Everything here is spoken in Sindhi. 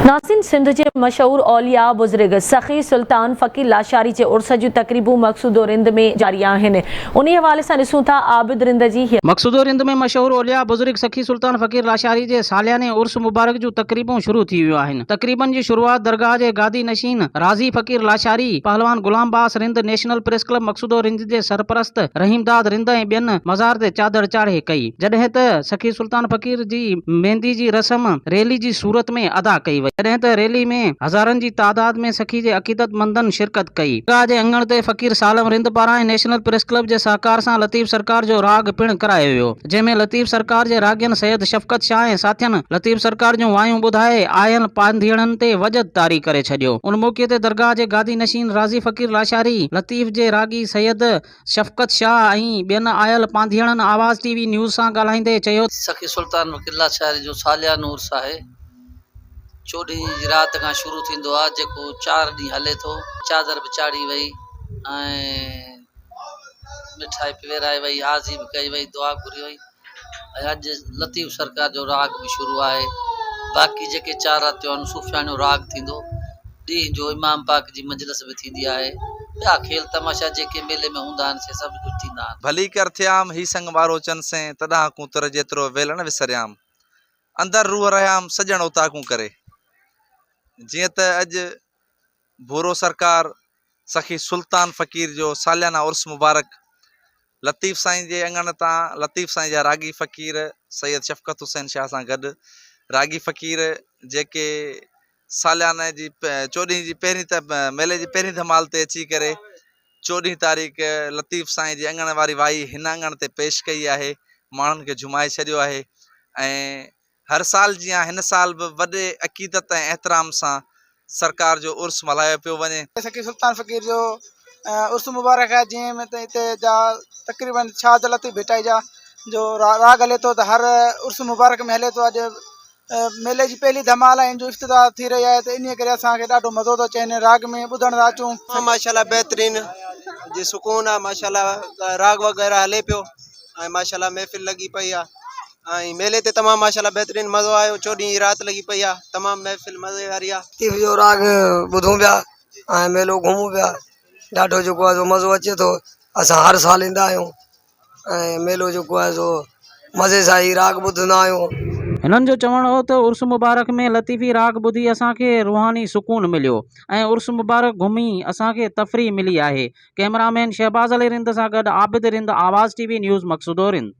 ناظرين سنڌ جي مشهور اولياء بزرگ سخي سلطان فقير لاشاري جي عرس جون تقريبون مقصودو رند ۾ جاري آهن انهي حوالي سان ڏسون ٿا عابد رند جي هيء. مقصودو رند ۾ مشهور اولياء بزرگ سخي سلطان فقير لاشاري جي سالياني عرس مبارڪ جون تقريبون شروع ٿي ويون آهن تقريبن جي شروعات درگاهه جي گادي نشين راضي فقير لاشاري، پهلوان Ghulam Abbas Rind, national press club Maqsoodo Rind جي سرپرست رحيمداد رند ۽ ٻين مزار تي چادر چاڙهي ڪئي جڏهن ته سخي سلطان فقير جي ميندي جي رسم ريلي جي صورت ۾ ادا ڪئي وئي، جڏهن ته ريلي ۾ هزارن جي تعداد ۾ سخي جي عقيدتمندن شرڪت ڪئي. درگاهه جي اڱڻ تي فقير سالم رند پاران ۽ نيشنل پريس ڪلب جي سهڪار سان لطيف سرڪار جو راڳ پڻ ڪرايو ويو، جنهن ۾ لطيف سرڪار جي راڳين سيد شفقت شاهه ۽ ساٿين لطيف سرڪار جون وايون ٻڌائي آيل پانڌيئڙن تي وجد طاري ڪري ڇڏيو. ان موقعي تي درگاهه جي گادي نشين راضي فقير لاشاري، لطيف جي راڳي سيد شفقت شاهه ۽ ٻين آيل پانڌيئڙن آواز ٽي وي نيوز سان ڳالهائيندي چيو ته. سخي سلطان وڪيل لاشاري جو ساليانو عرس آهي. چوڏهين جي رات کان شروع ٿيندو آهي جيڪو چار ڏينهن هلي ٿو. چادر به چاڙهي وئي ۽ مٺائي به ورهائي وئي، آزي به ڪئي وئي، دعا گهري وئي ۽ اڄ لطيف سرڪار جو راڳ به شروع آهي. باقي جيڪي چار راتيون آهن صوفياڻو راڳ ٿيندو. ڏينهن جو امام پاڪ جي مجلس به ٿيندي آهي. ٻيا کيل تماشا جيڪي ميلي ۾ هوندا آهن سي سڀ ڪجهه ٿيندا آهن. ڀلي ڪر ٿيام، هي سڱ ٻاروچن سين، تڏهان ڪون تر جيترو ويلڻ وسريام. اندر روح رهيام، سڄڻ اوطاقون ڪري. جيئن ته اڄ ڀورو سرڪار سخي سلطان فقير جو ساليانه عرس مبارڪ لطيف سائين جي اڱڻ تان لطيف سائين جا راڳي فقير سيد شفقت حسين شاهه سان گڏ راڳي فقير جيڪي ساليانه جي چوڏهين جي پهرين ته ميلي جي پهرين ڌمال تي اچي ڪري چوڏهين تاريخ لطيف سائين جي اڱڻ واري وائي هن اڱڻ تي پيش ڪئي آهي ماڻهن کي جهومائي ڇڏيو آهي ۽ هر سال جيان هن سال به وڏي عقيدت ۽ احترام سان سرڪار جو عرس ملهايو پيو وڃي. سخي سلطان فقير جو عرس مبارڪ آهي جنهن ۾ ته هتي جا تقريبن شاهه لطيف ڀٽائي جا جو راڳ هلي ٿو ته هر عرس مبارڪ ۾ هلي ٿو اڄ ميلي جي پهلي ڌمال ۽ ان جو افتتاح ٿي رهي آهي ته انهي ڪري اسان کي ڏاڍو مزو ٿو اچي هن راڳ ۾ ٻڌڻ ٿا اچون. ماشاءالله بهترين جي سڪون آ ماشاءالله راڳ وغيره هلي پيو ۽ ماشاءالله محفل لڳي پئي آ ۽ ميلي تي تمام ماشاءالله بهترين مزو آيو چوڏهين جي رات لڳي پئي آ تمام محفل مزي واري آ. لطيف جو راڳ ٻڌون پيا ۽ ميلو گهمون پيا ڏاڍو جيڪو آهي سو مزو اچي ٿو اسان هر سال ايندا آهيون ۽ ميلو جيڪو آهي سو مزي سان هي راڳ ٻڌندا آهيون. هنن جو چوڻ هو ته عرس مبارڪ ۾ لطيفي راڳ ٻڌي اسان کي روحاني سڪون مليو ۽ عرس مبارڪ گهمي اسان کي تفريح ملي آهي. ڪئميرا مين شهباز علي رند سان گڏ عابد رند آواز ٽي وي نيوز مقصودو رند.